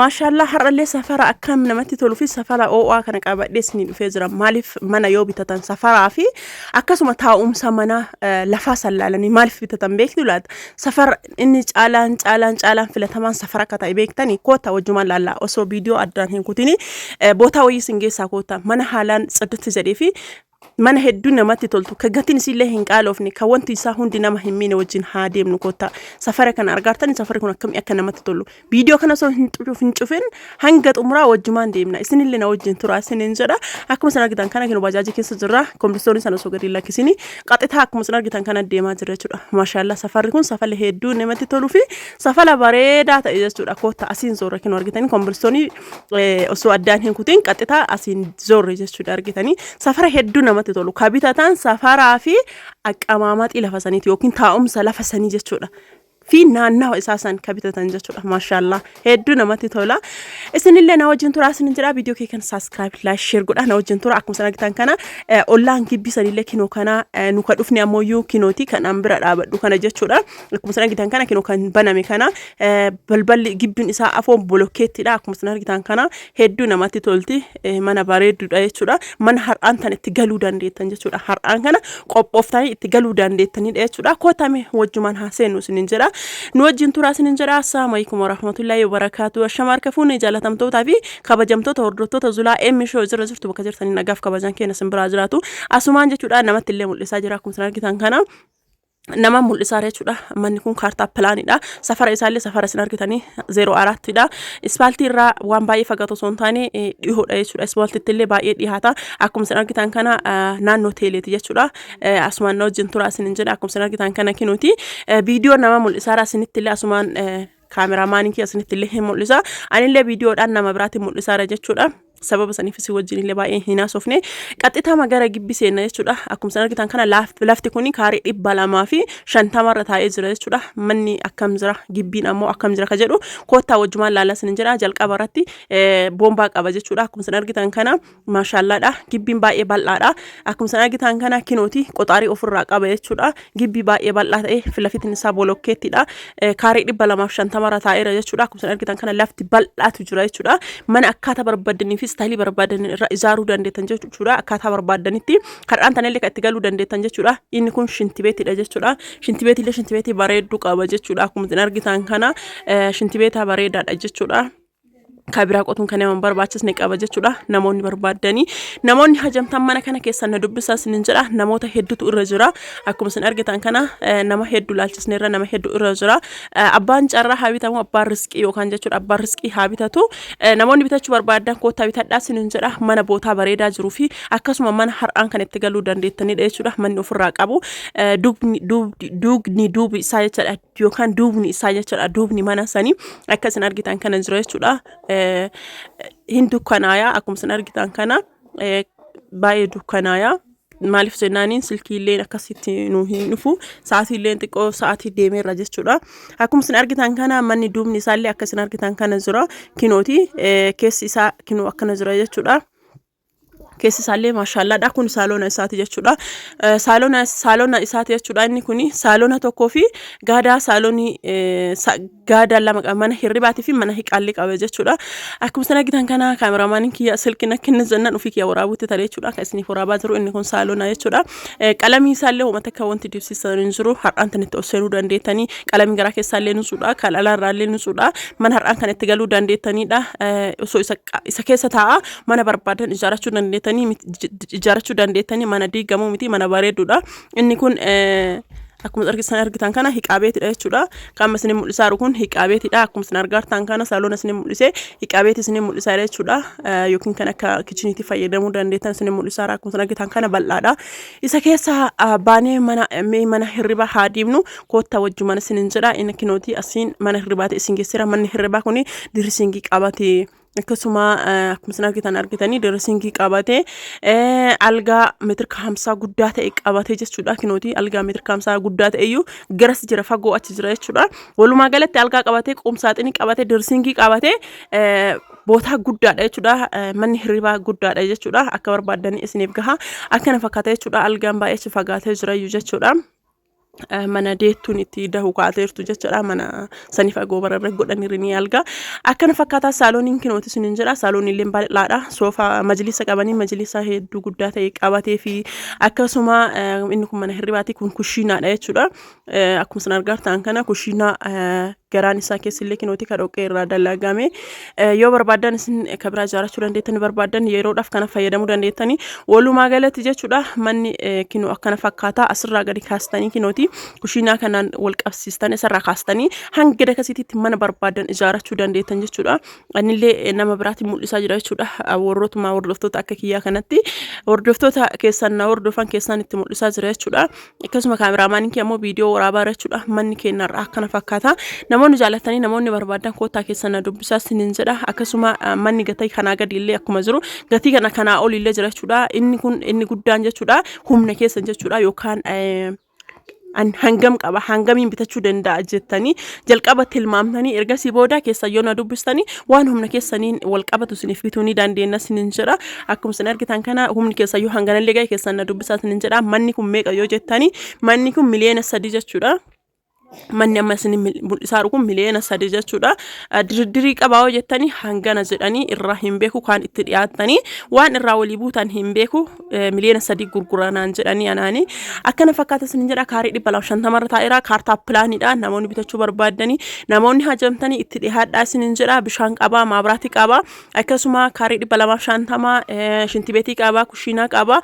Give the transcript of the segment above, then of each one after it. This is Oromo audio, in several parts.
Maashaallaa, har'allee safara akkam namatti toluu fi safara oo'aa kana qabadhee isinii dhufee jira. Maaliif mana yoo bitatan safaraa fi akkasuma taa'umsa mana lafaa sallaalanii maaliif bitatan beektu laata? Safara inni caalaan caalaan caalaan filatamaan safara akka ta'e beektanii koota wajjumaan laallaa, osoo viidiyoo addaan hin kutini bootaa wayii isin geessaa koota. Mana haalaan tsiddatti jedhee fi mana hedduu namatti toltu, ka gatiin isiillee hin qaaloofne, ka wanti isaa hundi nama hin miine wajjin haa deemnu koottaa. Safara kana argaartani, safarri kun akkamii akka namatti tolu viidiyoo kana osoo hin cufin hanga xumuraa wajjumaan deemna. Isinillee na wajjin turaa isinin jedha. Akkuma isin argitan kana kinu bajaajii keessa jirra. Kombilistoonii sana osoo gadi hin lakkisini qaxitaa akkuma isin argitan kana deemaa jirra jechuudha. Maashaallaa, safarri kun safala hedduu namatti toluu fi safala bareedaa ta'e jechuudha. Koottaa, asiin zoorra. Kinu argitanii, kombilistoonii osoo addaan hin kutin qaxitaa asiin zoorre jechuudha. Argitanii, safara hedduu namatti tolu. Ka bitatan safaraa fi aqqamaamaxii lafa saniiti yookiin taa'umsa lafa sanii jechuudha. Fi naannawa isaa san ka bitatan jechuudha. Maashaallaa, hedduu namatti tola. Isinillee na wajjin turaa isinin jedha. Viidiyoo kee kana subscribe, like, share godhaa na wajjin tura. Akkuma isin argitan kana ollaan gibbii sanillee kinoo kana nu ka dhufne ammoo kinooti kan an bira dhaabadhu kana jechuudha. Akkuma isin argitan kana kinoo kan baname kana balballi gibbiin isaa afoon bolokkeettidha. Akkuma isin argitan kana hedduu namatti tolti. Mana bareedduudha jechuudha. Mana har'aan tan itti galuu dandeettan jechuudha. Har'aan kana qophooftanii itti galuu dandeettanidha jechuudha. Kootame wajjumaan haa seennu isinin jedha. Nu wajjin turaa isinin jedha. Assalaamu alaikum warahmatullahi wabarakaatu. Ashama harka fuunee, jaalatamtootaa fi kabajamtoota hordoftoota Zulaa M Show jira jirtu, bakka jirtanii nagaaf kabajaan keenya isin biraa jiraatu. Asumaan jechuudha namatti illee mul'isaa jira. Akkuma isin argitan kana nama mul'isaa jechuudha. Manni kun kaartaa pilaanidha. Safara isaallee safara isin argitanii 04ttidha. Ispaaltii irraa waan baay'ee fagaatu osoo hin taane dhihoodha jechuudha. Ispaaltitti illee baay'ee dhihaata. Akkuma isin argitan kana naannoo teeleeti jechuudha. Asumaan na wajjin turaa isinin jedha. Akkuma isin argitan kana kinuuti. Viidiyoo nama mul'isaara isinitti illee asumaan kaameraamaaniin kiyya isinitti illee hin mul'isa. Anillee viidiyoodhaan nama biraatiin mul'isaara jechuudha. Sababa saniif isin wajjin illee baay'ee hin haasofne. Qaxxitama gara gibbi seenna jechuudha. Akkuma isin argitan kana lafti kun kaaree 250 irra taa'ee jira jechuudha. Manni akkam jira, gibbiin ammoo akkam jira ka jedhu koottaa wajjumaan laalaa isin jira. Jalqaba irratti boombaa qaba jechuudha. Akkuma isin argitan kana maashaallaadha. Gibbiin baay'ee bal'aadha. Akkuma isin argitan kana kinooti qoxaarii ofirraa qaba jechuudha. Gibbii baay'ee bal'aa ta'e, lafitiin isaa bolokkeettidha. Kaaree 250 irra taa'eera jechuudha. Akkuma isin argitan kana lafti bal'aatu jira jechuudha. Mana akkaataa barbaaddanii fi istaayilii barbaadan irra ijaaruu dandeettan jechuudha. Akkaataa barbaaddanitti har'aan tanallee kan itti galuu dandeettan jechuudha. Inni kun shintibeetidha jechuudha. Shintibeetillee shintibeetii bareedduu qaba jechuudha. Akkuma isin argitan kana shintibeetaa bareedaadha jechuudha. Kan biraa qotuun kan nama hin barbaachisne qaba jechuudha. Namoonni barbaaddanii, namoonni hajamtan mana kana keessan na dubbisaa isinin jedha. Namoota hedduutu irra jira. Akkuma isin argitan kana nama hedduu laalchisne irra nama hedduu irra jira. Abbaan carraa haa bitamu, abbaan riskii yookaan jechuudha, abbaan riskii haa bitatu. Namoonni bitachuu barbaadan koottaa bitadhaa isinin jedha. Mana bootaa bareedaa jiruu fi akkasuma mana har'aan kan itti galuu dandeettanidha jechuudha. Manni ofirraa qabu dugni duubni duubi isaa jechuudha, yookaan duubni isaa jechuudha. Duubni mana sanii akka isin argitan kana jira jechuudha. Hin dukkanaayaa, akkuma isin argitan kana baay'ee dukkanaayaa. Maaliif jennaaniin silkiilleen akkasitti nu hin dhufu, sa'aatiilleen xiqqoo sa'aatii deemeerra jechuudha. Akkuma isin argitan kana manni duubni isaallee akka isin argitan kana jira. Kinooti keessi isaa kinoo akkana jira jechuudha. Keessi isaallee maashaallaadha. Kun saaloona isaati jechuudha. Saaloona isaati jechuudha. Inni kun saaloona tokkoo fi gaadaa saaloonii gaadaa lama qaba. Mana hirribaatii fi mana hiqaallee qaba jechuudha. Akkuma isin argitan kana kaameraamaaniin kiyya silkiin akka inni jennaan ofii kiyya waraabuutti tare jechuudha. Kan isiniif waraabaa jiru inni kun saaloona jechuudha. Qalamii isaallee uummata akka wanti dibsiisan hin jiru. Har'aan tan itti ol seenuu dandeettanii, qalamii garaa keessaallee nutsuudha. Kan alaarraallee nutsuudha. Mana har'aan kan itti galuu dandeettanidha. Osoo isa keessa taa'a mana barbaadan ijaarrachuu dandeettanii, mana diigamuu miti, mana bareedduudha. Inni kun akkuma argitan kana hiqaabeetidha jechuudha. Kan amma isin mul'isaa jiru kun hiqaabeetidha. Akkuma isin argartan kana saaloona isin mul'ise, hiqaabeeti isin mul'isaa jechuudha. Yookiin kan akka kichiniitti fayyadamuu dandeettan isin mul'isaa jira. Akkuma isin argitan kana bal'aadha. Isa keessa baanee mana hirribaa haa deemnu, koottaa wajjumana isinin jedha. Inni kinooti asiin mana hirribaati isin geessira. Manni hirribaa kun dressingii qabate. Akkasuma akkuma isin argitanii dressingii qabate, algaa meetirka 50 guddaa ta'e qabate jechuudha. Kinooti algaa meetirka 50 guddaa ta'e iyyuu garas jira, fagoo achi jira jechuudha. Walumaa galatti algaa qabate, qumsaaxinii qabate, dressingii qabate, bootaa guddaadha jechuudha. Manni hirribaa guddaadha jechuudha. Akka barbaaddanii isiniif gaha. Akkana fakkaata jechuudha. Algaan baay'ee achi fagaatee jira iyyuu jechuudha. Mana deettuun itti dahu kaateertu jechuudha. Mana saniif agoobara irra godhaniiru ni alga. Akkana fakkaataa saalooniin kinooti isiniin jedha. Saalooniin illee bal'aadha. Soofaa majlisa qabanii majlisa hedduu guddaa ta'e qabatee fi akkasuma inni kun mana hirribaati, kun kushiinaadha jechuudha. Akkuma isin argartan kana kushiinaa garaan isaa keessillee kinooti ka dhoqqee irraa dalagame. Yoo barbaaddan isin ka biraa ijaarrachuu dandeettani, barbaaddan yeroodhaaf kana fayyadamuu dandeettani. Walumaa galatti jechuudha, manni kinoo akkana fakkaata. Asirraa gadi kaastanii kinooti kushiinaa kanaan wal qabsiistan, isarraa kaastanii hanga dakasiititti mana barbaaddan ijaarrachuu dandeettan jechuudha. Anillee nama biraatiin mul'isaa jira jechuudha. Warrootuma hordoftoota akka kiyyaa kanatti hordoftoota keessan na hordofan keessan itti mul'isaa jira jechuudha. Akkasuma kaameraamaaniin kee ammoo viidiyoo waraabaa jira jechuudha. Manni keenyarraa akkana fakkaata. Namoonni jaallatanii, namoonni barbaadan koottaa keessan na dubbisaa isiniin jedha. Akkasuma manni gatii kanaa gadi illee akkuma jiru gatii kana kanaa ol illee jira jechuudha. Inni kun inni guddaan jechuudha, humna keessan jechuudha, yookaan an hangam qaba, hangamiin bitachuu danda'a jettanii jalqaba tilmaamtanii, ergasii booda keessa yoo na dubbistanii waan humna keessaniin wal qabatu isiniif bituu ni dandeenya isiniin jedha. Akkuma isin argitan kana humni keessa yoo hanganallee gahe keessan na dubbisaa isiniin jedha. Manni kun meeqa yoo jettanii, manni kun 3 miliyoona jechuudha. Manni amma isin mul'isaa jiru kun 3 miliyoona jechuudha. Dirdirii qabaa yoo jettanii, hangana jedhanii irraa hin beeku, kaan itti dhiyaattanii waan irraa walii buutan hin beeku. 3 miliyoona gurguranaan jedhanii anaani. Akkana fakkaata isin jedha. Kaarii 250rra taa'eera, kaartaa pilaaniidha. Namoonni bitachuu barbaaddanii, namoonni hajamtanii itti dhiyaadhaa isinin jedha. Bishaan qabaa, maabiraatii qabaa, akkasuma kaarii 250, shintibeetii qabaa, kushiinaa qabaa.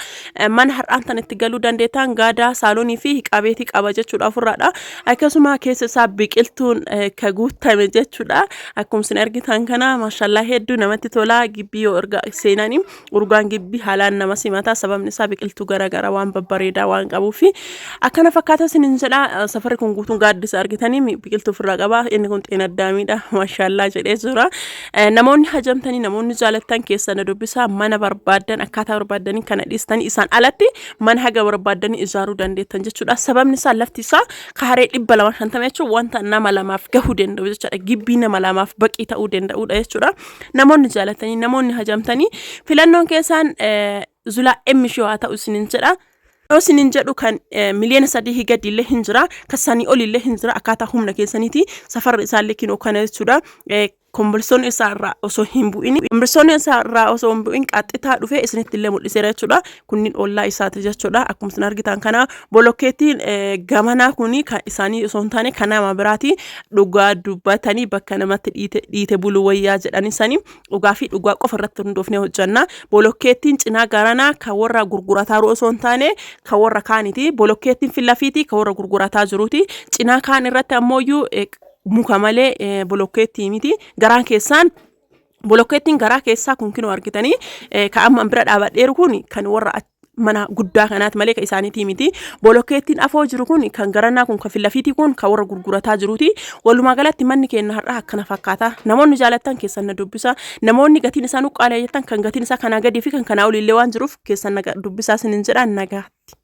Mana har'aan tan itti galuu dandeettan gaadaa, saaloonii fi hiqaabeetii qaba jechuudha ofirraadha. Akkasuma keessa isaa biqiltuun ka guutame jechuudha. Akkuma isin argitan kana maashallaa hedduu namatti tola. Gibbii yoo erga seenanii urgaan gibbii haalaan nama simata. Sababni isaa biqiltuu garaagaraa waan babbareedaa waan qabuufi. Akkana fakkaata isinin jedha. Safarri kun guutuun gaaddisa argitanii biqiltuu ofirraa qaba. Inni kun xeenaddaamiidha. Maashallaa jedhee jira. Namoonni hajamtanii, namoonni jaalattan keessa na dubbisaa. Mana barbaaddan akkaataa barbaaddanii kana dhiistanii isaan alatti mana haga barbaaddanii ijaaruu dandeettan jechuudha. Sababni isaa lafti isaa kaaree 250 jechuun wanta nama lamaaf gahuu danda'u jechuudha. Gibbii nama lamaaf baqii ta'uu danda'udha jechuudha. Namoonni jaalatanii, namoonni hajamtanii filannoon keessaan Zulaa Emmishoo haa ta'u isinin jedha. Yoo isinin jedhu kan 3 miliyoona gadi illee hin jira, kan sanii ol illee hin jira, akkaataa humna keessaniiti. Safarri isaallee kinoo kana jechuudha. Kombilsoon isaa irraa osoo hin bu'in, kombilsoon isaa irraa osoo hin bu'in qaxxitaa dhufee isinitti illee mul'iseera jechuudha. Kunniin ollaa isaati jechuudha. Akkuma isin argitan kana bolokkeettiin gamanaa kuni kan isaanii osoo hin taane kan nama biraati. Dhugaa dubbatanii bakka namatti dhiite dhiite bulu wayyaa jedhanii sanii dhugaa fi dhugaa qofa irratti hundoofnee hojjanna. Bolokkeettiin cinaa garanaa kan warra gurgurataa jiru osoo hin taane kan warra kaaniti. Bolokkeettiin fillafiiti kan warra gurgurataa jiruuti. Cinaa kaan irratti ammoo muka malee bolokkeettii miti. Garaan keessaan bolokkeettiin garaa keessaa kun kinoo argitanii kan amma bira dhaabadheeru kun kan warra mana guddaa kanaati malee kan isaaniitii miti. Bolokkeettiin afoo jiru kun kan garanaa kun kan fillafiitii kun kan warra gurgurataa jiruuti. Walumaa galatti manni keenya har'aa akkana fakkaata. Namoonni jaalattan keessan na dubbisa. Namoonni gatiin isaa nu qaala'e jettan, kan gatiin isaa kanaa gadii fi kan kanaa olillee waan jiruuf keessan na dubbisaa isinin jedha, nagaatti.